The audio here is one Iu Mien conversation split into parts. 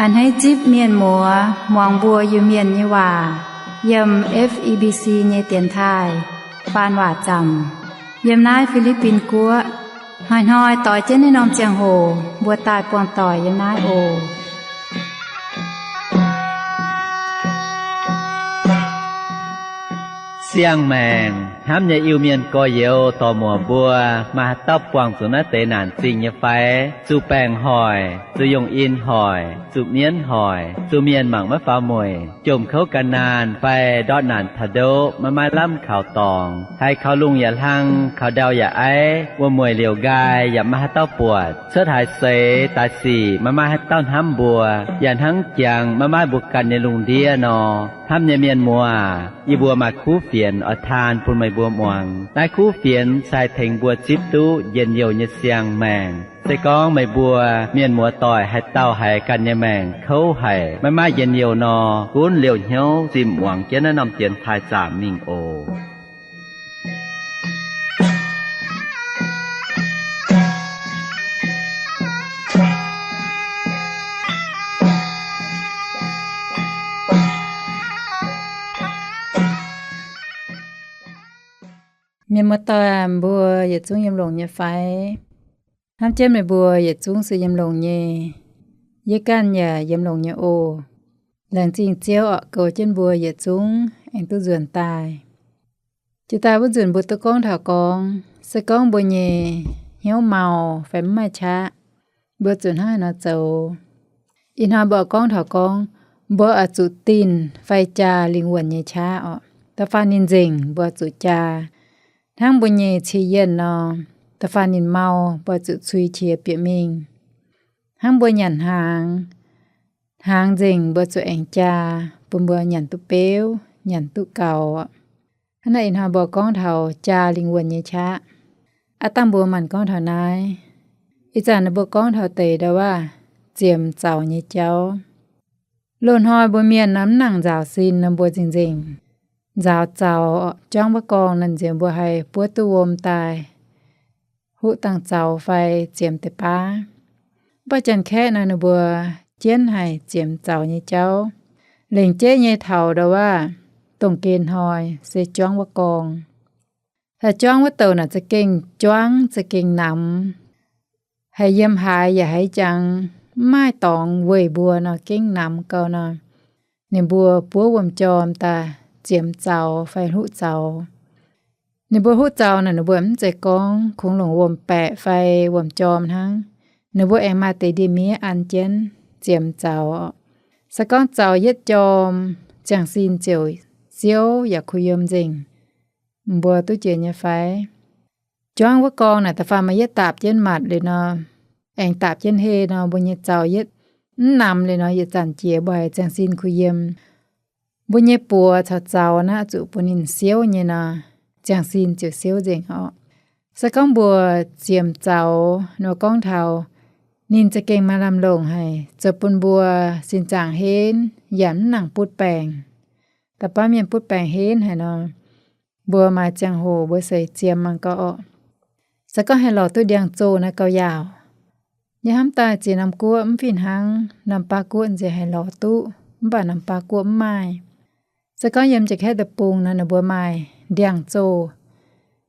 A'hneiv zipv mienh muoz muangx mbuo Iu-Mienh nyei waac yiem F E B C nyei dienx taaih faan waac zaamc yiem naaiv Fi^li^bin Guoqv. Hnoi-hnoi doix jienv naaiv norm ziangh hoc mbuo daaih buangh doic yiem naaiv oc. Siang-maengc hnamv nyei Iu-Mienh gorx-youz dorc-muoc mbuo, maaih haaix dauh buangh zuqc naaiv deix naanc zingh nyei fai? Zuqc baengc hoic, zuqc yongh in hoic, zuqc mienv hoic, zuqc mienh mangc maiv faaux mueic, jomc kouv gan naanh fai ndortv naanc taux ndoqv maiv maaih lamh kaux dorngx, haiz kaux lungh yaac hlang, kaux ndau yaac aiv, wuom-mueic liouc nqaai yaac maiv maaih haaix dauh buatc, cuotv haaix seix daaih sic maiv maaih haaix dauh hnamv mbuo, yaac hnangv jangx maiv maaih mbuo ganh nyei lungh ndiev nor. Hnamv nyei mienh muoz, yie mbuo maaih kuv fienx oix taan bun meih mbuo muangx. Naaiv kuv fienx se haih tengx mbuo zipv duqv njien-youh nyei siang-maengc. Se gorngv meih mbuo mienh muoz doic haaix dauh haiz ganh nyei maengc kouv haic, maiv maaih njien-youh nor, gunv liouh hnyouv zimh muangx jienv naaiv norm dienx taaih zaamc mingh oc. Mienh muoz-doic, mbuo yietc zungv yiem longx nyei fai? Hnamv jienv meih mbuo yietc zungv se yiem longx nyei. Yie ganh yaac yiem longx nyei oc. Laengz zingh Ziouv orqc, goux jienv mbuo yietc zungv aengx duqv nzuonx daaih. Jiex daaih wuov nzunc mbuo duqv gorngv taux gorngv, se gorngv mbuo nyei hnyouv mau fai mv maaih qaqv, mbuo zuqc hnangv haaix nor zoux? Ih hnoi mbuo oix gorngv taux gorngv, mbuo oix zuqc dinh fai jaa lingh wuonh nyei qaqv orqc. Da'faanh ninh nzengc mbuo oix zuqc jaa. Hnangv mbuo nyei ciex yienh nor, da'faanh ninh mau mbuo oix zuqc cui qiex bieqc mingh. Hnangv mbuo nyanc hnaangx, hnaangx nzengc mbuo zuqc aengx jaa, bun mbuo nyanc duqv beuv, nyanc duqv gaux. Hnangv naaiv ih hnoi mbuo gorngv taux jaa lingh wuonh nyei qaqv. Aav dangh mbuo maanc gorngv taux naaiv. Ih zanc ninh mbuo gorngv taux deix ndau-waav ziemx zaux nyei jauv. Loz-hnoi mbuo mienh nor mv nangc nzaaux sin nor mbuo nzengc-nzengc nzaaux zaux, juangv wuov gorngv nor nziex mbuo haih buov duqv wuom daaih huqv dangh zaux fai ziemx deix baav. Mv baac Janx-Kaeqv nor ninh mbuo jienv haic ziemx zaux nyei jauv. Lengc jeiv nyei taux ndau-waav dongh gen hnoi se juangv wuov gorngv. Haaix juangv wuov douc naaic za'gengh juangv za'gengh namx. Haiz yiem haaix yaac haiz jangx mv maaih dorngx weic mbuo nor gengh namx gau nor, ninh mbuo buov wuom-jorm daaih ziemx zaux fai huqv zaux. Ninh mbuo huqv zaux naaic ninh mbuo mv zeiz gorngv kungx longc wuom-baeqc fai wuom-jorm hnangv. Ninh mbuo aengx maaih deix ndie-miev an jienv ziemx zaux. Se gorngv zaux yietv jorm, ziangh sin ziouc siouv yaac kuh yiem nzengc. Mbuo duqv jiex nyei fai? Juangv wuov gorngv naaic da'faanh maaih yietv daapc jienv matc liuz nor, aengx daapc jienv hei nor, mbuo nyei zaux yietv mv namx liuz nor, yietc zanc jiex mbuo haiz ziangh sin kuh yiem. Mbuo nyei buoz caux zaux naaiv zuqc bun ninh siouv nyei nor, ziangh sin ziouc siouv nzengc orqc. Se gorngv mbuo ziemx zaux nor gorngv taux ninh za'gengh maaih lamh longc haic, zoux bun mbuo sin zaangc henv yaac mv nangc butv baengc. Da'baav mienh butv baengc henv haic nor, mbuo maaih ziangh hoc mbuo seix ziemx mangc gaax orqc. Se gorngv haih lorz duqv ndiangx-zoh naaiv gauh yaauc. Yie hnamv daaih ziex norm guoqv mv fih hnangv, norm baav guoqv nziex haih lorz duqv, mv baac norm baav guoqv mv maaih. Se gorngv yiem Janx-Kaeqv deic-bung nor ninh mbuo maaih ndiangx-zoh.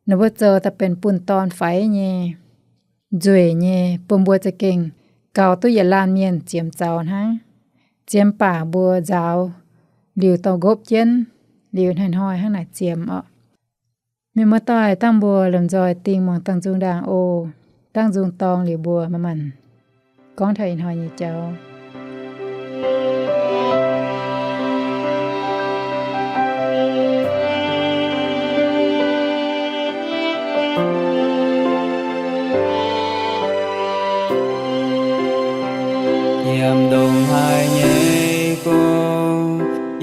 Ninh mbuo zoux daaih benx bunh dorn faix nyei, nzueic nyei, bun mbuo za'gengh gaux duqv yietc laanh mienh ziemx zaux hnangv. Ziemx baac mbuo nzaaux liuz dorh nqopv jienv, liuz hnoi-hnoi hnangv naaic ziemx orqc. Mienh muoz-doic, dangh mbuo lomh nzoih dingh muangx dangh nzung ndaangc oc. Dangh nzung dorng liuz mbuo manc-manc gorngv taux ih hnoi nyei jauv. Yiem ndongc haaix nyei gong,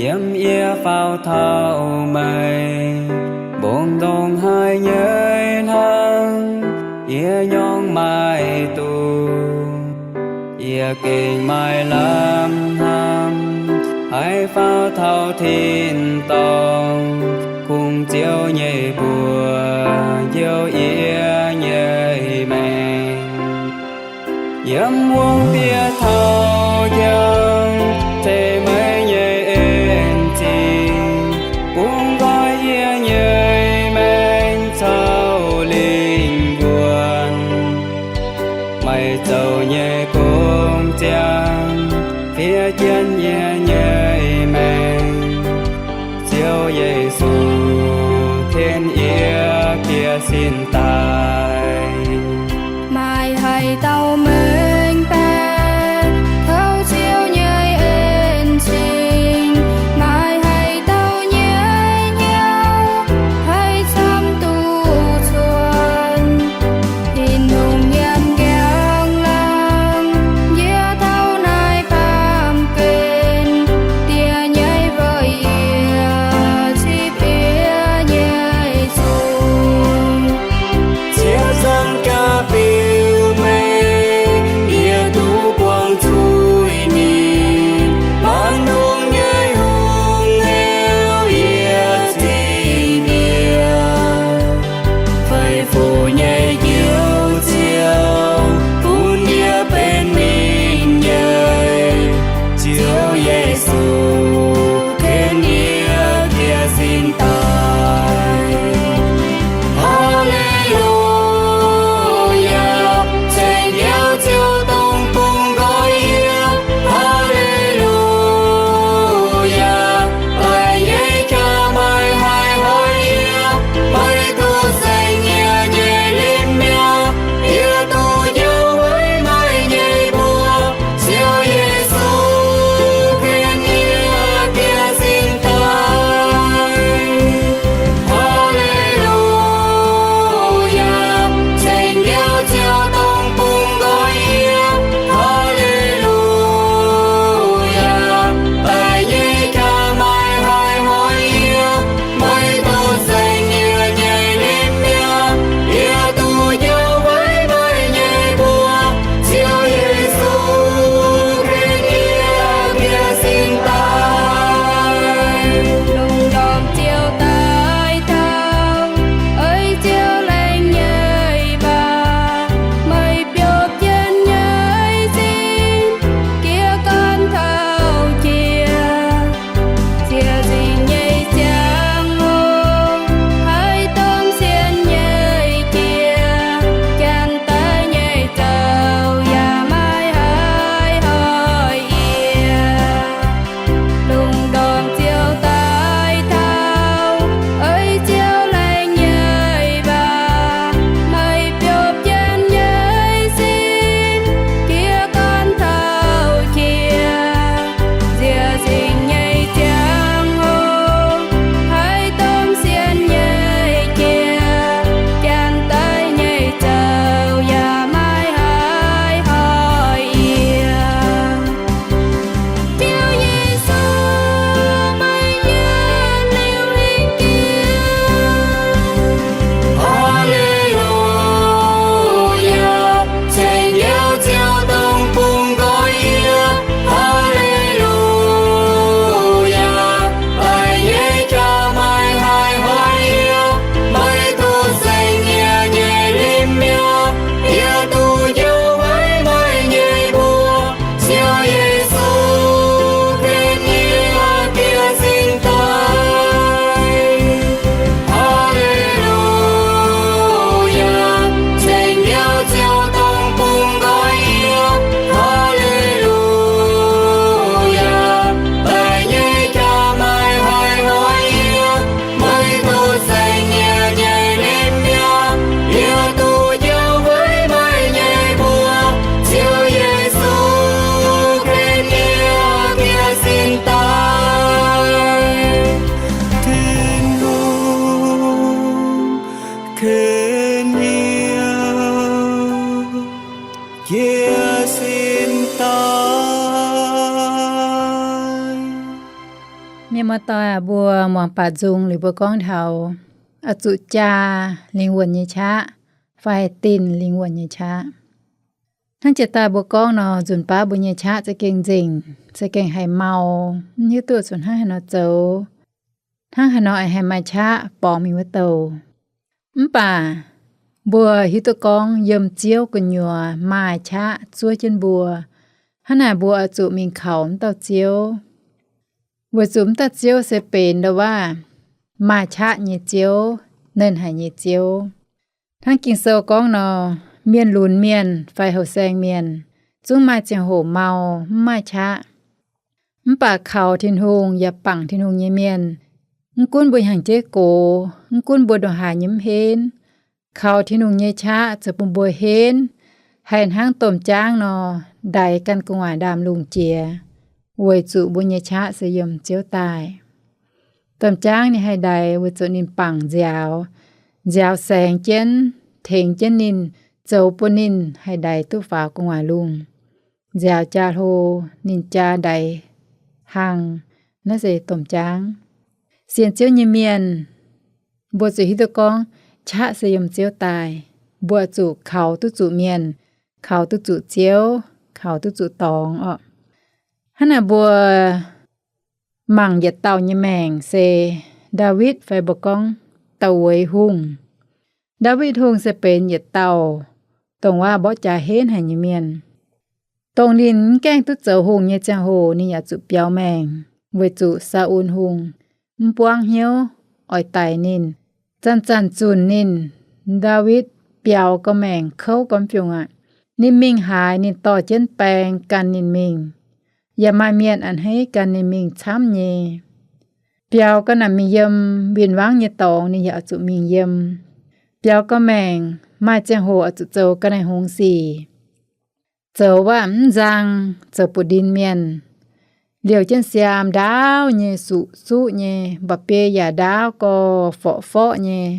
yiem yie faaux taux meih, mbong ndongc haaix nyei hnangv, yie nyorng maaih duqv. Yie gengh maaih lamh hnamv, haih faaux taux tin-dorngh, kungx Ziouv nyei mbuox njoux yie nyei maengc. Yiem wuom-diex taux jangx, Gong ziangx fiev jienv yie nyei maengc, Ziouv Yesu, ken yie giex sin daaih. Maaih haaix dauh mengh baeqc taux Ziouv nyei en-zingh? Maaih haaix dauh nyei hnyouv haih camv duqv cuotv Tin-Hungh nyei njang-laangc? Yie taux naaiv baamh gen, Diex nyei weic yie cipv yie nyei zuiz. Ziouv zungv gapv biux meih, yie duqv buangh zuiz-nipc. Mangc lungh nyei hungh heuc yie zingh bieqc, feix fuc nyei njoux Ziouv bun yie benx ninh nyei. Ziouv Yesu, ken yie giex sin daaih. Haa^le^lu^yaa! Ceng-Yeuz Ziouv dongh bungx nqoi yie. Haa^le^lu^yaa! Daic nyei jaa-maiv haih hoic yie. Meih duqv saeng yie nyei limh mi'aqv. Yie duqv njoux weic meih nyei mbuox. Ziouv Yesu, ken yie giex sin daaih. Haa^le^lu^yaa! Ceng-Yeuz Ziouv dongh bungx nqoi yie. Haa^le^lu^yaa! Daic nyei jaa-maiv haih hoic yie. Meih duqv saeng yie nyei limh mi'aqv. Yie duqv njoux weic meih nyei mbuox. Ziouv Yesu, ken yie giex sin daaih. Lungh ndorm Ziouv daaih taux, ei Ziouv laengz nyei mbac, meih biopv jienv nyei sin, giex gorn taux jiex. Ziec nzingc nyei ziangh hoc, haih domh sienx nyei jiex, janx-daic nyei zoux yaac maiv haih hoic yie. Lungh ndorm Ziouv daaih taux, ei Ziouv laengz nyei mbac, meih biopv jienv nyei sin, giex gorn taux jiex. Ziec nzingc nyei ziangh hoc, haih domh sienx nyei jiex, janx-daic nyei zoux yaac maiv haih hoic yie. Ziouv Yesu, meih yietc liuz hingh jiex. Haa^le^lu^yaa! Ceng-Yeuz Ziouv dongh bungx nqoi yie. Haa^le^lu^yaa! Daic nyei jaa-maiv haih hoic yie. Meih duqv saeng yie nyei limh mi'aqv. Yie duqv njoux weic meih nyei mbuox. Ziouv Yesu, ken yie giex sin daaih. Haa^le^lu^yaa! Ceng-Yeuz Ziouv dongh bungx nqoi yie. Haa^le^lu^yaa! Daic nyei jaa-maiv haih hoic yie. Meih duqv saeng yie nyei limh mi'aqv. Yie duqv njoux weic meih nyei mbuox. Ziouv Yesu, ken yie giex sin daaih. Tin-Hungh, ken yie giex sin daaih. Mienh muoz-doic aac, mbuo muangx baac nzung liuz mbuo gorngv taux oix zuqc jaa lingh wuonh nyei qaqv fai dinh lingh wuonh nyei qaqv. Hnangv jiex daaih mbuo gorngv nor, nzunc baav mbuo nyei qaqv za'gengh nzengc, za'gengh haiz mau, mv hiuv duqv zuqc hnangv haaix nor zoux, hnangv haaix nor aengx haih maaih qaqv borngz mingh wuov douh. Mv baac mbuo hiuv duqv gorngv yiem Ziouv gu'nyuoz maaih qaqv zuov jienv mbuo. Hnangv naaic mbuo oix zuqc mingh kaux wuov dauh Ziouv, weic zuqc wuov dauh Ziouv se benx ndo waav maaih qaqv nyei Ziouv, nernh haic nyei Ziouv. Hnangv Ging-Sou gorngv nor, mienh lunx mienh fai houh saeng mienh, zungv maaih ziangh hoc mau, mv maaih qaqv. Mv baac kaux Tin-Hungh yaac bangc Tin-Hungh nyei mienh, mv gunv mbuo hnyangx-jeiv gox, mv gunv mbuo ndongc haaix nyei mv henv, kaux Tin-Hungh nyei qaqv zoux bun mbuo henv, haih hnangv domh jaangv nor, ndaix ganh gu'nguaaic ndaamv-lungh jiex, weic zuqc mbuo nyei qaqv se yiem Ziouv daaih. Domh jaangv ninh haih ndaix weic zuqc ninh bangc nziaaux, nziaaux saengx jienv, tengx jienv ninh, zoux bun ninh haih ndaix duqv faaux gu'nguaaic lungh. Nziaaux jaa hlo, ninh jaa ndaix hlang. Naaiv se domh jaangv. Sienx Ziouv nyei mienh, mbuo zuqc hiuv duqv gorngv qaqv se yiem Ziouv daaih. Mbuo zuqc kaux duqv zuqc mienh, kaux duqv zuqc Ziouv, kaux duqv zuqc dorngx orqc. Hnangv naaic mbuo mangc yietc dauh nyei maengc se Ndaawitv fai mbuo gorngv Douc Weic Hungh. Ndaawitv Hungh se benx yietc dauh dongh waac mborqv jaax henv haic nyei mienh. Dongh ninh mv gaengh duqv zoux hungh nyei ziangh hoc ninh yaac zuqc biaux maengc, weic zuqc Saa^un Hungh mv buangv hnyouv oix daix ninh. Zanc-zanc zunc ninh, Ndaawitv biaux gau maengc kouv gau fiungc aqv. Ninh mingh haaix ninh dorh jienv baeng gan ninh mingh, yaac maaih mienh a'hneiv gan ninh mingh camv nyei. Biaux ga'naaiv mingh yiem win-wangv nyei dorngx ninh yaac oix zuqc mingh yiem. Biaux gau maengc maaih ziangh hoc oix zuqc zoux ga'naaiv hngongx sic, zoux waac mv nzang, zoux buoz-ndin mienh, liouc jienv siaam ndaauv nyei, suqv-suqv nyei, mba'biei yaac ndaauv gorx forqv-forqv nyei.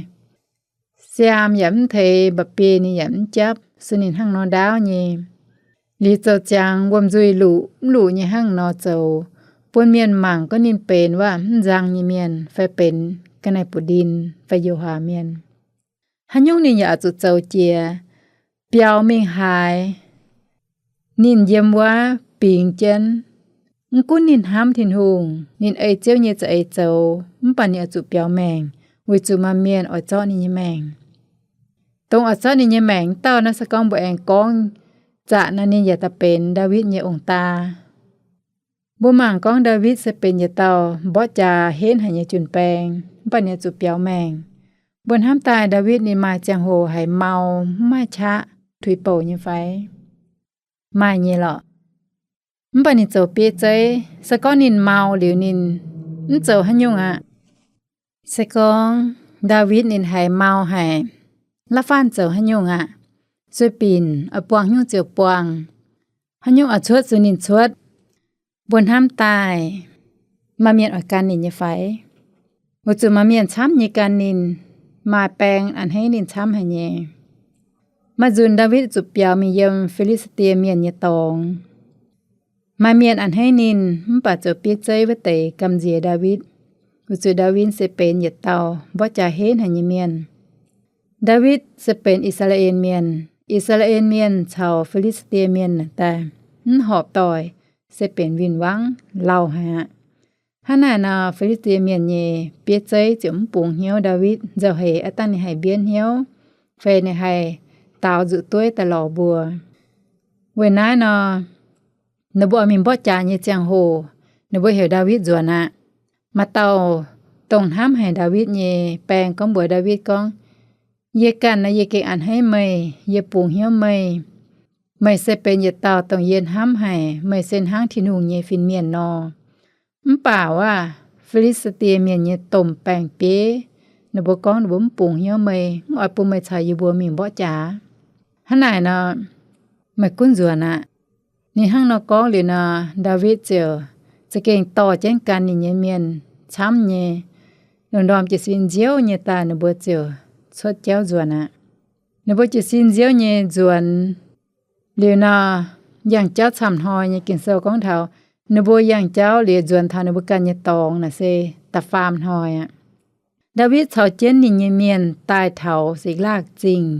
Siaam yaac mv teix, mba'biei ninh yaac mv japv, se ninh hnangv nor ndaauv nyei. Liuz zoux ziangx wuom-nzuih luqc mv luqc nyei hnangv nor zoux, bun mienh mangc gorngv ninh benx waac mv nzang nyei mienh fai benx ga'naaiv buoz-ndin fai yo haac mienh. Haaix nyungc ninh yaac oix zuqc zoux jiex. Biaux mingh haaix, ninh yiem wuov bingx jienv. Mv gunv ninh hnamv Tin-Hungh, ninh ei Ziouv nyei za'eix zoux, mv baac ninh oix zuqc biaux maengc, weic zuqc maaih mienh oix zorqv ninh nyei maengc. Dongh oix zorqv ninh nyei maengc dauh naaiv se gorngv mbuo aengx gorngv zaqc naaiv ninh yaac daaih benx Ndaawitv nyei ong-daa. Mbuo mangc gorngv Ndaawitv se benx yietc dauh mborqv jaax henv haic nyei jun-baeng, mv baac ninh oix zuqc biaux maengc. Mbuo hnamv daaih Ndaawitv ninh maaih ziangh hoc haiz mau, mv maaih qaqv, tuix bouc nyei fai? Maaih nyei lorqc. Mv baac ninh zoux bieiv zeiv. Se gorngv ninh mau liuz ninh mv zoux haaix nyungc aqv. Se gorngv Ndaawitv ninh haiz mau haic, la'faanh zoux haaix nyungc aqv. Sueih binc oix buangh nyungc ziouc buangh, haaix nyungc oix cuotv zuqc ninh cuotv. Mbuo hnamv daaih maaih mienh oix gan ninh nyei fai? Weic zuqc maaih mienh camv nyei gan ninh, maaih baeng a'hneiv ninh camv haic nyei. Maaih nzunc Ndaawitv zuqc biaux mingh yiem Fi^li^saa^die Mienh nyei dorngx. Maaih mienh a'hneiv ninh, mv baac zoux bieiv zeiv wuov deix gamh nziex Ndaawitv, weic zuqc Ndaawitv se benx yietc dauh mborqv jaax henv haic nyei mienh. Ndaawitv se benx I^saa^laa^en Mienh. I^saa^laa^en Mienh caux Fi^li^saa^die Mienh daaih mv horpc doic, se benx win-wangv lauh haic aqv. Hnangv naaic nor, Fi^li^saa^die Mienh nyei bieiv zeiv ziouc mv bungx hnyouv Ndaawitv, nzauh heix aav dangh ninh haih mbienv hnyouv, fai ninh haih daaux nzuqc dueiv daaih lorz mbuo. Weic naaiv nor, ninh mbuo oix mingh mborqv jaax nyei ziangh hoc, ninh mbuo heuc Ndaawitv nzuonx aqv. Maaih dauh dongh hnamv haic Ndaawitv nyei baeng gorngv mbuox Ndaawitv gorngv, Yie ganh naaiv yie gengh a'hneiv meih, yie bungx hnyouv meih. Meih se benx yietc dauh dongh yie hnamv haic, meih se hnangv Tin-Hungh nyei fin-mienh nor. Mv baac waac, Fi^li^saa^die Mienh nyei domh baeng-bieiv, ninh mbuo gorngv ninh mbuo mv bungx hnyouv meih, mv oix bun meih caux yie mbuo mingh mborqv jaax. Hnangv naaic nor, meih gunv nzuonx aqv. Ninh hnangv nor gorngv liuz nor, Ndaawitv ziouc za'gengh dorh jienv gan ninh nyei mienh camv nyei, lungh ndorm jiez sin nziouv nyei daaih ninh mbuo ziouc cuotv jauv nzuonx aqv. Ninh mbuo jiez sin nziouv nyei nzuonx liuz nor, yangh jauv camv hnoi nyei Ging-Sou gorngv taux ninh mbuo yangh jauv liuz nzuonx taux ninh mbuo ganh nyei dorngx naaic se da'faam hnoi aqv. Ndaawitv caux jienv ninh nyei mienh daaih taux Sikc^laakv Zingh.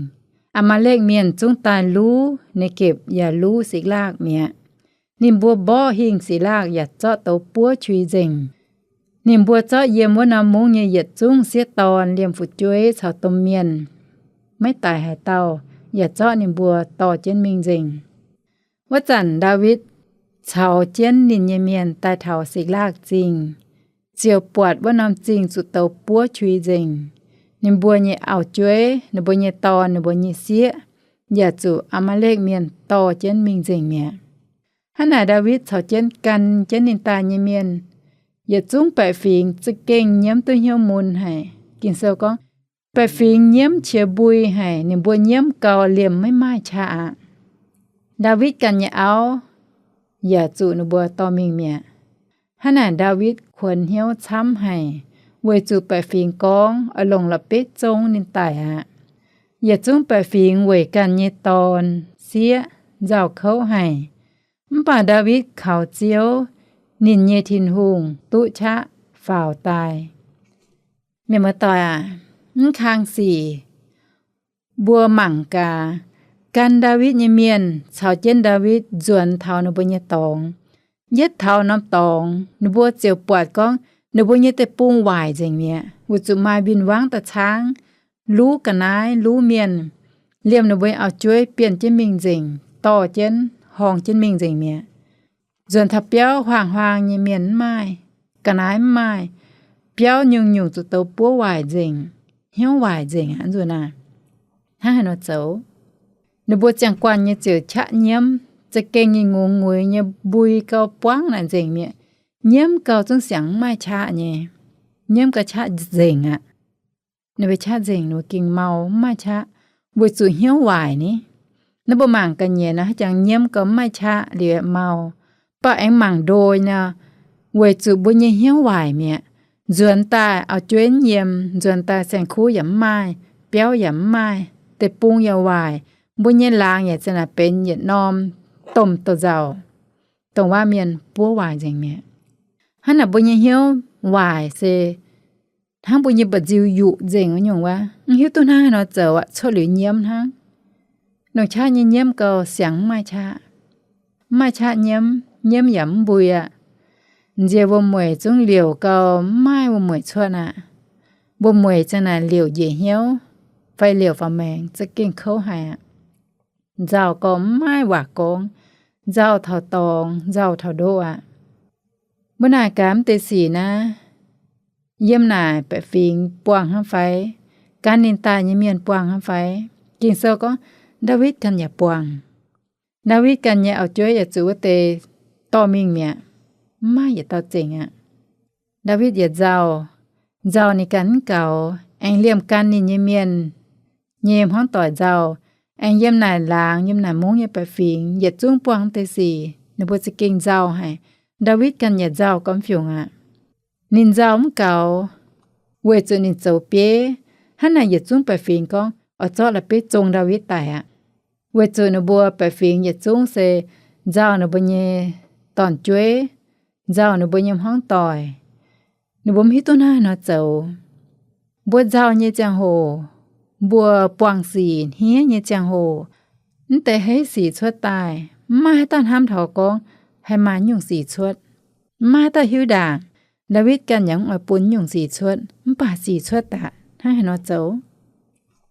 Aa^maa^lekv Mienh zungv daaih luv Negepc yaac luv Sikc^laakv mi'aqv. Ninh mbuo mborqv hingh Sikc^laakv yaac zorqv douz buov qui nzengc. Ninh mbuo zorqv yiem wuov norm mungv nyei yietc zungv sieqv dorn, liemh fu'jueiv caux domh mienh, maiv daic haaix dauh, yaac zorqv ninh mbuo dorh jienv mingh nzengc. Wuov zanc Ndaawitv caux jienv ninh nyei mienh daaih taux Sikc^laakv Zingh, ziouc buatc wuov norm zingh zuqc douz buov qui nzengc. Ninh mbuo nyei auv-jueiv, ninh mbuo nyei dorn, ninh mbuo nyei sieqv, yaac zuqc Aa^maa^lekv Mienh dorh jienv mingh nzengc mi'aqv. Hnangv naaic Ndaawitv caux jienv gan jienv ninh daaih nyei mienh yietc zungv baeqc fingx za'gengh nyiemv duqv hnyouv mun haic. Ging-Sou gorngv, baeqc fingx nyiemv qiex mbui haic, ninh mbuo nyiemv gau liemh maiv maaih qaqv aqv. Ndaawitv ganh nyei auv yaac zuqc ninh mbuo dorh mingh mi'aqv. Hnangv naaic Ndaawitv kuonx hnyouv camv haic, weic zuqc baeqc fingx gorngv oix longc la'bieiv zong ninh daic aqv. Yietc zungv baeqc fingx weic ganh nyei dorn sieqv nzauh kouv haic. Mv baac Ndaawitv kaux Ziouv, ninh nyei Tin-Hungh, duqv qaqv faaux daaih. Mienh muoz-doic aac, mv kang sic mbuo mangc gaax, gan Ndaawitv nyei mienh caux jienv Ndaawitv nzuonx taux ninh mbuo nyei dorngx. Yietv taux norm dorngx, ninh mbuo ziouc buatc gorngv ninh mbuo nyei deic-bung waaic nzengc mi'aqv, weic zuqc maaih win-wangv daaih caangv, luv ga'naaiv, luv mienh, liemh ninh mbuo auv-jueiv bienh jienv mingh nzengc, dorh jienv, horngh jienv mingh nzengc mi'aqv. Nzuonx taux biauv huaang-huaang nyei mienh mv maaih, ga'naaiv mv maaih, biauv nyungc-nyungc zuqc douz buov waaic nzengc, hnyouv waaic nzengc aqv nzunc naaic. Hnangv haaix nor zoux? Ninh mbuo ziangh guanh nyei ziouc qaqv nyiemv, za'gengh nyei ngongx nguiz nyei mbui gau buangv naaic nzengc mi'aqv. Nyiemv gau zungv siangx mv maaih qaqv nyei. Nyiemv gau qaqv nzengc aqv. Ninh mbuo qaqv nzengc, ninh mbuo gengh mau mv maaih qaqv, weic zuqc hnyouv waaic ni. Naaiv mbuo mangc ga'nyiec nor, haaix jangx nyiemv gau mv maaih qaqv liuz mau. Mv baac aengx mangc ndo nor, weic zuqc mbuo nyei hnyouv waaic mi'aqv. Nzuonx daaih auv-jueiv yiem, nzuonx daaih saeng-kuv yaac mv maaih, biauv yaac mv maaih, deic-bung yaac waaic, mbuo nyei laangz yaac za'naaic benx yietc norm domh douz-nzauc, dongh waav mienh buov waaic nzengc mi'aqv. Hnangv naaic mbuo nyei hnyouv waaic se hnangv mbuo nyei mba'nziu yuqc nzengc wuov nyungc wuov, mv hiuv duqv hnangv haaix nor zoux aqv, cuotv liuz nyiemv hnangv. Longc qaqv nyei nyiemv gau siangx mv maaih qaqv. Mv maaih qaqv nyiemv, nyiemv yaac mv mbui aqv. Nziex wuom-mueic zungv liouc gau mv maaih wuom-mueic cuotv aqv. Wuom-mueic za'naaic liouc njiec hnyouv, fai liouc faaux maengx za'gengh kouv haic aqv. Nzauh gau mv maaih waac gorngv, nzauh taux dorngx, nzauh taux ndoqv aqv. Mbuo naaic gaax mv deix sic naaiv, yiem naaic baeqc fingx buangh hnangv fai? Gan ninh daaih nyei mienh buangh hnangv fai? Ging-Sou gorngv Ndaawitv ganh yaac buangh. Ndaawitv ganh nyei auv-jueiv yaac zuqc wuov deix dorh mingh mi'aqv. Mv maaih yietc dauh zengc aqv. Ndaawitv yaac nzauh, nzauh ninh ganh mv gaux, aengx liemh gan ninh nyei mienh nyei hmuangv doic nzauh, aengx yiem naaic laangz, yiem naaic mungv nyei baeqc fingx yietc zungv buangh deix sic, ninh mbuo za'gengh nzauh haic. Ndaawitv ganh yaac nzauh gormx fiungc aqv. Ninh nzauh mv gaux, weic zuqc ninh zoux bieiv. Hnangv naaic yietc zungv baeqc fingx gorngv oix zorqv la'bieiv zong Ndaawitv daic aqv. Weic zuqc ninh mbuo baeqc fingx yietc zungv se nzauh ninh mbuo nyei dorn-jueiv, nzauh ninh mbuo nyei hmuangv doic. Ninh mbuo mv hiuv duqv hnangv haaix nor zoux. Mbuo nzauh nyei ziangh hoc, mbuo buangh sic hniev nyei ziangh hoc, mv deix haaix sic cuotv daaih, mv maaih haaix dauh hnamv taux gorngv haih maaih nyungc sic cuotv. Mv maaih haaix dauh hiuv ndaangc. Ndaawitv ganh yaac mv oix bun nyungc sic cuotv, mv baac sic cuotv daaih. Hnangv haaix nor zoux?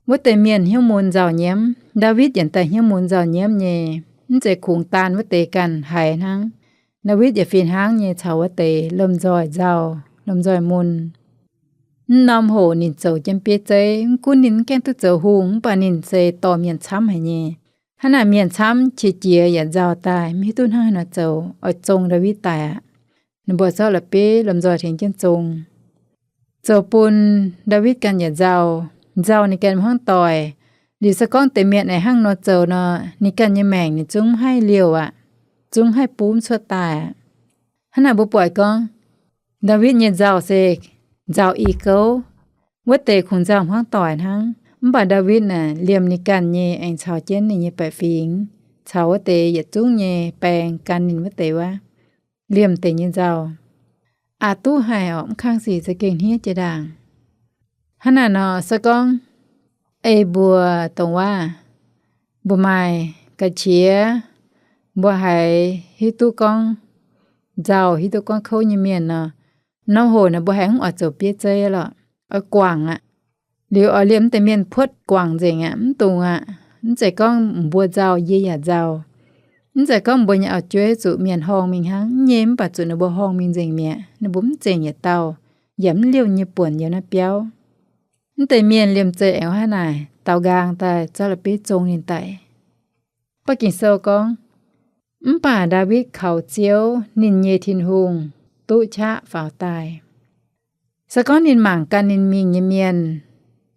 Wuov deix mienh hnyouv mun nzauh nyiemv. Ndaawitv yaac daaih hnyouv mun nzauh nyiemv nyei. Mv zeiz kungx daan wuov deix ganh haiz hnangv. Ndaawitv yaac fih hnangv nyei caux wuov deix lomh nzoih nzauh, lomh nzoih mun. Mv norm hoc ninh zoux jienv bieiv zeiv, mv gunv ninh mv gaengh duqv zoux hungh, mv baac ninh se dorh mienh camv haic nyei. Hnangv naaic mienh camv qiex jiez yaac nzauh daaih, mv hiuv duqv hnangv haaix nor zoux, oix zong Ndaawitv daic aqv. Ninh mbuo zorqv la'bieiv lomh nzoih tengx jienv zong. Zoux bun Ndaawitv ganh yaac nzauh, nzauh ninh ganh hmuangv doic. Liuz se gorngv deix mienh aengx hnangv nor zoux nor, ninh ganh nyei maengc ninh zungv mv haih liouh aqv, zungv mv haih bumv cuotv daaih aqv. Hnangv naaic mbuo buatc gorngv, Ndaawitv nyei nzauh se nzauh i gouv. Wuov deix kungx nzauh hmuangv doic hnangv, mv baac Ndaawitv naaic liemh ninh ganh nyei aengx caux jienv ninh nyei baeqc fingx, caux wuov deix yietc zungv nyei baeng gan ninh wuov deix wuov, liemh deix nyei nzauh. Aqc duqv haic orqc, mv kang sic za'gengh hniev jiex ndaangc. Hnangv naaic nor se gorngv, ei mbuo dongh waav, mbuo maaih ga'qiex, mbuo haiz hiuv duqv gorngv nzauh, hiuv duqv gorngv kouv nyei mienh nor, norm hoc naaic mbuo haiz mv oix zoux bieiv zeiv lorqc, oix guangc aqv. Liuz oix liemh mv deix mienh puotv guangc nzengc aqv, mv dungx aqv. Mv zeiz gorngv mbuo nzauh, yie yaac nzauh. Mv zeiz gorngv mbuo nyei auv-jueiv zuqc mienh horngh mingh hnangv, mv nyei mv baac zuqc ninh mbuo horngh mingh nzengc mi'aqv. Ninh mbuo mv zengc yietc dauh, yaac mv liouh nyei buonc yiem naaiv biauv. Mv deix mienh liemh zeih aengx hnangv naaic daaux nqaang daaih zorqv la'bieiv zong ninh daic. Mv baac Ging-Sou gorngv, mv baac Ndaawitv kaux Ziouv, ninh nyei Tin-Hungh, duqv qaqv faaux daaih. Se gorngv ninh mangc gan ninh mingh nyei mienh,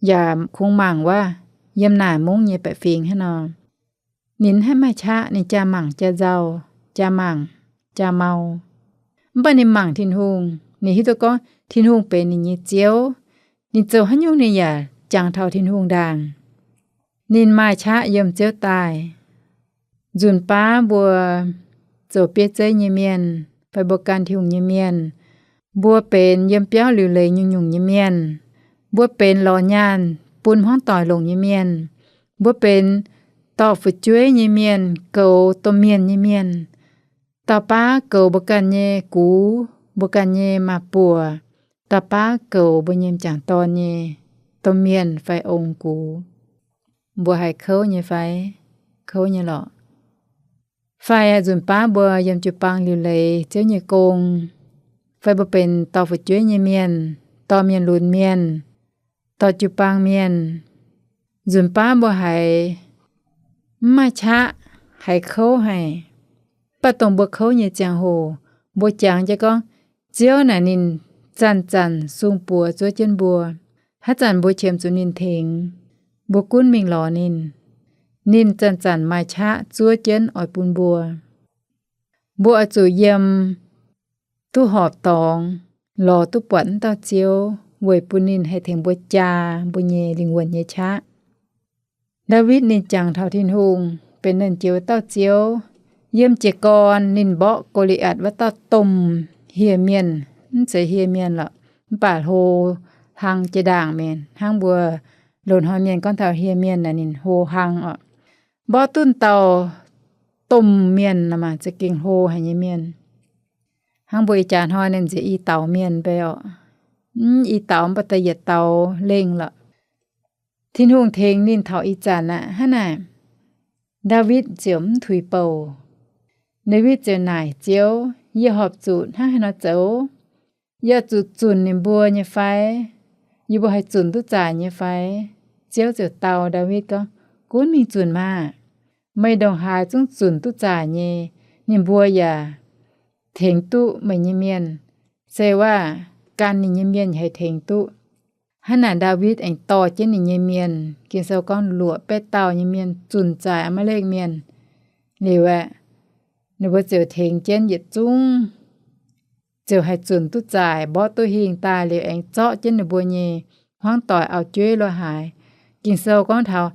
yaac kungx mangc wuov, yiem naaic mungv nyei baeqc fingx hnangv nor, ninh mv haih maaih qaqv, ninh jaa mangc jaa nzauh, jaa mangc jaa mau. Mv baac ninh mangc Tin-Hungh, ninh hiuv duqv gorngv Tin-Hungh benx ninh nyei Ziouv. Ninh zoux haaix nyungc ninh yaac jangx taux Tin-Hungh ndaangc. Ninh maaih qaqv yiem Ziouv daaih. Nzunc baav mbuo zoux bieiv zeiv nyei mienh fai mbuo gan Tin-Hungh nyei mienh, mbuo benx yiem biauv liuc leiz nyungc-nyungc nyei mienh, mbuo benx lorz nyaanh bun hmuangv doic longc nyei mienh, mbuo benx dorh fu'jueiv nyei mienh, goux domh mienh nyei mienh. Dauh baav goux mbuo ganh nyei gux, mbuo ganh nyei maa-buoc, dauh baav goux mbuo nyei m'jangc dorn nyei domh mienh fai ong gux. Mbuo haiz kouv nyei fai? Kouv nyei lorqc. Fai nzunc baav mbuo yiem jiu-baang liuc leiz Ziouv nyei gong, fai mbuo benx dorh fu'jueiv nyei mienh, dorh mienh lunx mienh, dorh jiu-baang mienh, nzunc baav mbuo haiz mv maaih qaqv, haiz kouv haic. Mv baac dongh mbuo kouv nyei ziangh hoc, mbuo jangx jienv gorngv, Ziouv naaic ninh zanc-zanc sung buoz zuov jienv mbuo. Haaix zanc mbuo qiemx zuqc ninh tengx, mbuo gunv mingh lorz ninh, ninh zanc-zanc maaih qaqv zuov jienv oix bun mbuo. Mbuo oix zuqc yiem duqv horpc dorngx, lorz duqv buatc wuov dauh Ziouv, weic bun ninh haih tengx mbuo jaa mbuo nyei lingh wuonh nyei qaqv. Ndaawitv ninh jangx taux Tin-Hungh, benx nernh jiex wuov dauh Ziouv. Yiem jiez gorn ninh mborqv Go^li^atc wuov dauh domh hieh mienh, mv zeiz hieh mienh lorqc, mv baac hlo hlang jiex ndaangc mienh, hnangv mbuo loz-hnoi mienh gorngv taux hieh mienh naaic ninh hlo hlang oc. Mborqv duqv dauh domh mienh nor maah, za'gengh hlo haic nyei mienh. Hnangv mbuo ih jaax hnoi ninh nziex i daaux mienh mbe oc. Mv i daaux mv baac da'yietc daaux lengh lorqc. Tin-Hungh tengx ninh taux ih zanc aqv. Hnangv naaic, Ndaawitv ziouc mv tuix bouc. Ndaawitv ziouc naaic Ziouv, Yie horpc zuqc hnangv haaix nor zoux? Yie zuqc zunc ninh mbuo nyei fai? Yie mbuo haih zunc duqv zaaix nyei fai? Ziouv ziouc dau Ndaawitv gorngv, Gunv mingh zunc maah! Meih ndongc haaix zungv zunc duqv zaaix nyei, ninh mbuo yaac tengx duqv meih nyei mienh. Se waac gan ninh nyei mienh haih tengx duqv. Hnangv naaic Ndaawitv aengx dorh jienv ninh nyei mienh, Ging-Sou gorngv luoqc betv dauh nyei mienh zunc zaaix Aa^maa^lekv mienh. Liuz aeqv, ninh mbuo ziouc tengx jienv yietc zungv, ziouc haih zunc duqv zaaix, mborqv duqv hingh daaih liuz aengx zorqv jienv ninh mbuo nyei hmuangv doic, auv-jueiv, lo haaix. Ging-Sou gorngv taux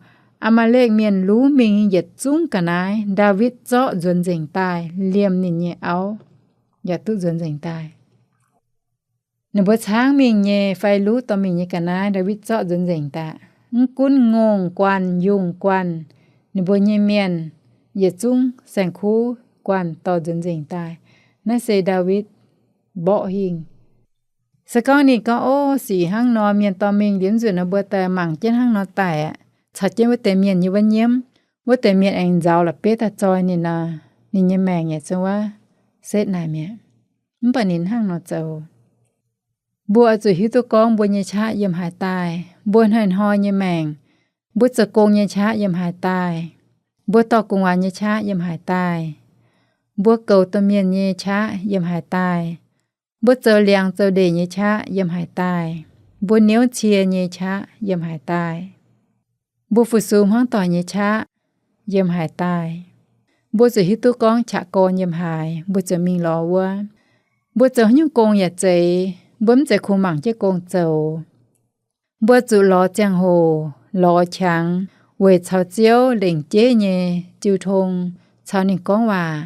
Aa^maa^lekv mienh luv mingh yietc zungv ga'naaiv, Ndaawitv zorqv nzuonx nzengc daaih, liemh ninh nyei auv yaac duqv nzuonx nzengc daaih. Ninh mbuo caangv mingh nyei fai luv dorh mingh nyei ga'naaiv Ndaawitv zorqv nzuonx nzengc daaih. Mv gunv ngongh guanh yungh guanh, ninh mbuo nyei mienh yietc zungv saeng-kuv guanh dorh nzuonx nzengc daaih. Naaiv se Ndaawitv mborqv hingh. Se gorngv ninh gorngv, Ov, sic hnangv nor, mienh dorh mingh liuz nzunc nor mbuo daaih mangc jienv hnangv nor daic aqv, caux jienv wuov deix mienh nyei wuov nyiemv, wuov deix mienh aengx nzauz la'bieiv daaih zoi ninh nor, ninh nyei maengc yaac zungv wuov setv naaic mi'aqv. Mv baac ninh hnangv nor zoux. Mbuo oix zuqc hiuv duqv gorngv mbuo nyei qaqv yiem haaix daaih. Mbuo hnoi-hnoi nyei maengc, mbuo zoux gong nyei qaqv yiem haaix daaih. Mbuo dorh gu'nguaaz nyei qaqv yiem haaix daaih. Mbuo goux domh mienh nyei qaqv yiem haaix daaih. Mbuo zoux liangx zoux ndeic nyei qaqv yiem haaix daaih. Mbuo niouv cie nyei qaqv yiem haaix daaih. Mbuo fu-sux hmuangv doic nyei qaqv yiem haaix daaih. Mbuo zuqc hiuv duqv gorngv qaqv gorn yiem haaix, mbuo ziouc mingh lorz wuov. Mbuo zoux haaix nyungc gong yaac zeiz, mbuo mv zeiz kungx mangc jienv gong zoux. Mbuo zuqc lorz ziangh hoc, lorz qangx, weic caux Ziouv lengc jeiv nyei jiu tong, caux ninh gorngv waac,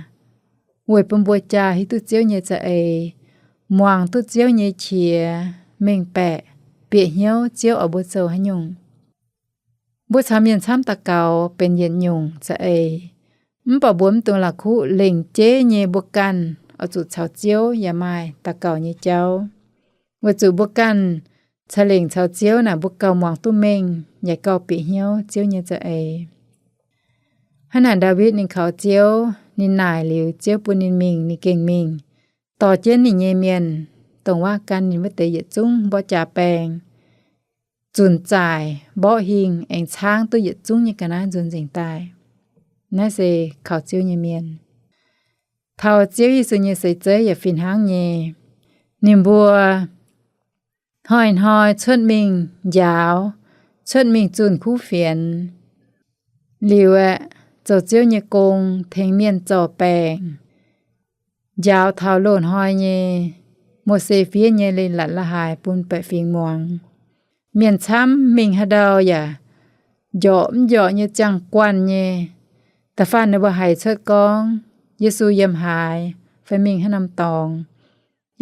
weic bun mbuo jaa hiuv duqv Ziouv nyei za'eix, muangx duqv Ziouv nyei qiex, mengh baeqc, bieqc hnyouv Ziouv oix mbuo zoux haaix nyungc. Mbuo caux mienh camv daux gaux benx yietc nyungc za'eix, mv baac mbuo mv dungx la'kuqv lengc jeiv nyei mbuo ganh oix zuqc caux Ziouv yaac maaih daux gaux nyei jauv. Weic zuqc mbuo ganh ca'lengc caux Ziouv naaic, mbuo gauh muangx duqv mengh yaac gauh bieqc hnyouv Ziouv nyei za'eix. Hnangv naaic Ndaawitv ninh kaux Ziouv, ninh naaic liuz Ziouv bun ninh mingh, ninh gengh mingh, dorh jienv ninh nyei mienh, dongh waac gan ninh wuov deix yietc zungv mborqv jaax baeng, zunc zaaic, mborqv hingh, aengx caangv duqv yietc zungv nyei ga'naaiv nzuonx nzengc daaih. Naaiv se kaux Ziouv nyei mienh. Taux Ziouv Yesu nyei seix zeiv yaac fih hnangv nyei. Ninh mbuo hnoi-hnoi cuotv mingh njaaux, cuotv mingh zunh kuv fienx, liuz aeqv, zoux Ziouv nyei gong, tengx mienh zorc baengc, njaaux taux loz-hnoi nyei Mose fiev nyei leiz-latc la'haaix bun baeqc fingx muangx. Mienh camv mingh haaix ndau yaac njorqc mv njorqc nyei, ziangh guanh nyei. Da'faanh ninh mbuo haiz cuotv gorngv Yesu yiem haaix fai mingh haaix norm dorngx.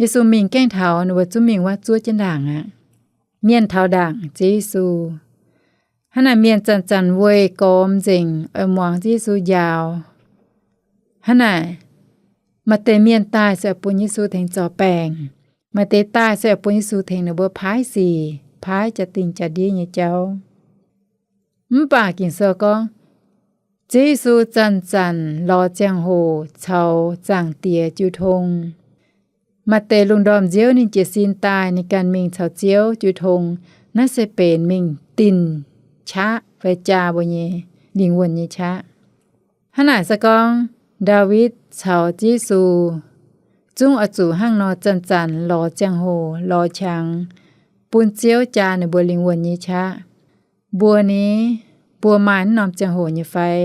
Yesu mingh gaengh taux ninh mbuo zungv mingh wuov zuov jienv ndaangc aqv. Mienh taux ndaangc Ziouv Yesu. Hnangv naaic mienh zanc-zanc weih gormx nzengc oix muangx Ziouv Yesu njaaux. Hnangv naaic, maaih deix mienh daaih se oix bun Yesu tengx zorc baengc. Maaih deix daaih se oix bun Yesu tengx ninh mbuo paaiv sic, paaiv jaa-dingh jaa-ndiev nyei jauv. Mv baac Ging-Sou gorngv, Ziouv Yesu zanc-zanc lorz ziangh hoc caux Zaangc Diex jiu tong. Maaih deix lungh ndorm nziouv ninh jiez sin daaih, ninh ganh mingh caux Ziouv jiu tong. Naaiv se benx mingh dinh qaqv fai jaa mbuo nyei lingh wuonh nyei qaqv. Hnangv naaic se gorngv Ndaawitv caux Ziouv Yesu zungv oix zuqc hnangv nor zanc-zanc lorz ziangh hoc lorz qangx bun Ziouv jaa ninh mbuo lingh wuonh nyei qaqv. Mbuo ni, mbuo maaih naaiv norm ziangh hoc nyei fai?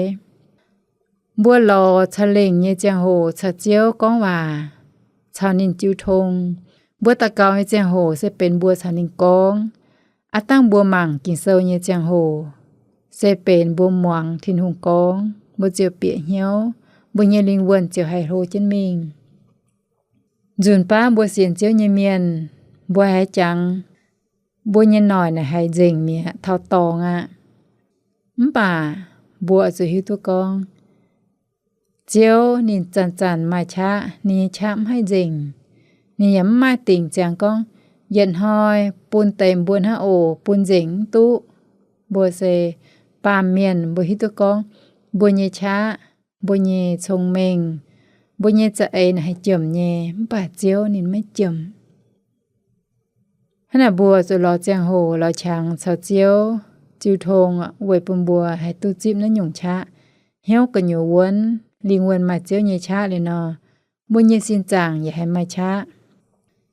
Mbuo lorz ca'lengc nyei ziangh hoc caux Ziouv gorngv waac, caux ninh jiu tong. Mbuo daux gaux nyei ziangh hoc se benx mbuo caux ninh gorngv. Aav dangh mbuo mangc Ging-Sou nyei ziangh hoc se benx mbuo muangx Tin-Hungh gorngv, mbuo ziouc bieqc hnyouv, mbuo nyei lingh wuonh ziouc haih hlo jienv mingh. Nzunc baav mbuo sienx Ziouv nyei mienh, mbuo haiz jangx, mbuo nyei noic naaic haiz nzengc mi'aqv, taux dorngx aqv. Mv baac mbuo oix zuqc hiuv duqv gorngv, Ziouv ninh zanc-zanc maaih qaqv, ninh nyei qaqv mv haih nzengc. Ninh yaac mv maaih dingc ziangx gorngv yietc hnoi bun deix mbuo hnangv oc, bun nzengc mv duqv. Mbuo se baamh mienh, mbuo hiuv duqv gorngv mbuo nyei qaqv, mbuo nyei cong-mengh, mbuo nyei za'eix naaic haih jomc nyei, mv baac Ziouv ninh maiv jomc. Hnangv naaic mbuo zuqc lorz ziangh hoc lorz qangx caux Ziouv jiu tong weic bun mbuo haih duqv zipv naaiv nyungc qaqv, hnyouv gu'nyuoz wuonv, lingh wuonh maaih Ziouv nyei qaqv liuz nor, mbuo nyei sin zaangc yaac haih maaih qaqv.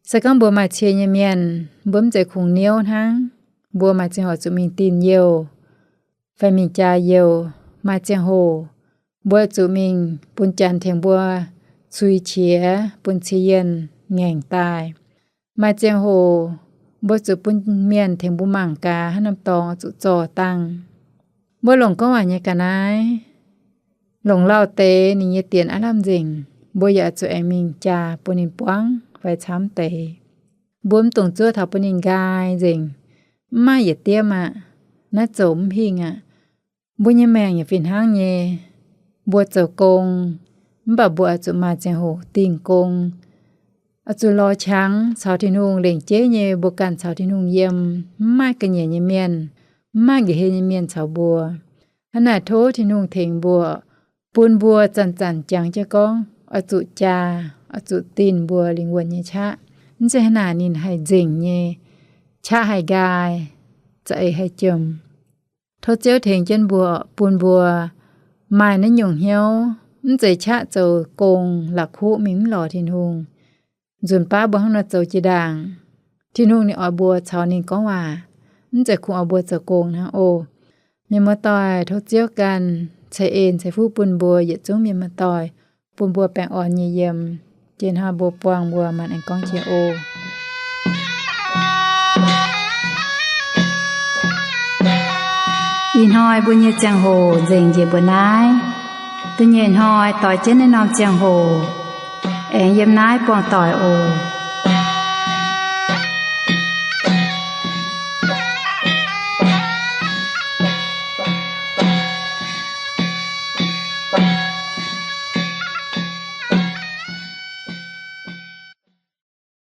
Se gorngv mbuo maaih cie nyei mienh, mbuo mv zeiz kungx niouv hnangv. Mbuo maaih ziangh hoc zuqc mingh dinh youh fai mingh jaa youh. Maaih ziangh hoc mbuo zuqc mingh bun janx tengx mbuo cui qiex, bun cie yienh ngaengc daaih. Maaih ziangh hoc mbuo zuqc bun mienh tengx mbuo mangc gaax haaix norm dorngx zuqc zorc dangh. Mbuo longc gorngv waac nyei ga'naaiv, longc lauh deix ninh nyei dienx aav lamh nzengc, mbuo yaac zuqc aengx mingh jaa bun ninh buangv fai camv deix. Mbuo mv dungx zuov taux bun ninh nqaai nzengc, mv maaih yietc diemv aqv. Naaiv zoux mv hingh aqv. Mbuo nyei maengc yaac fih hnangv nyei. Mbuo zoux gong, mv baac mbuo oix zuqc maaih ziangh hoc dingh gong, oix zuqc lorz qangx caux Tin-Hungh lengc jeiv nyei. Mbuo ganh caux Tin-Hungh yiem, mv maaih ga'nyiec nyei mienh, mv maaih nqa'hien nyei mienh caux mbuo. Hnangv naaic tov Tin-Hungh tengx mbuo, bun mbuo zanc-zanc jangx jienv gorngv oix zuqc jaa, oix zuqc dinh mbuo lingh wuonh nyei qaqv. Mv zeiz hnangv naaic ninh haih nzengc nyei, qaqv haih nqaai, za'eix haih jomc. Tov Ziouv tengx jienv mbuo, bun mbuo maaih naaiv nyungc hnyouv, mv zeiz qaqv zoux gong la'kuqv mingh mv lorz Tin-Hungh. Nzunc baav mbuo hnangv nor zoux jiex ndaangc, Tin-Hungh ninh oix mbuo caux ninh gorngv waac, mv zeiz kungx oix mbuo zoux gong hnangv oc. Mienh muoz-doic, tov Ziouv ganh ceix en ceix fuqv bun mbuo yietc zungv mienh muoz-doic, bun mbuo baengh orn nyei yiem. Jiex hnoi mbuo buangh mbuo maanc aengx gorngv jiex oc. Ih hnoi mbuo nyei ziangh hoc nzengc njiec mbuo naaiv. Da'nyeic hnoi doix jienv naaiv norm ziangh hoc aengx yiem naaiv buangh doic oc.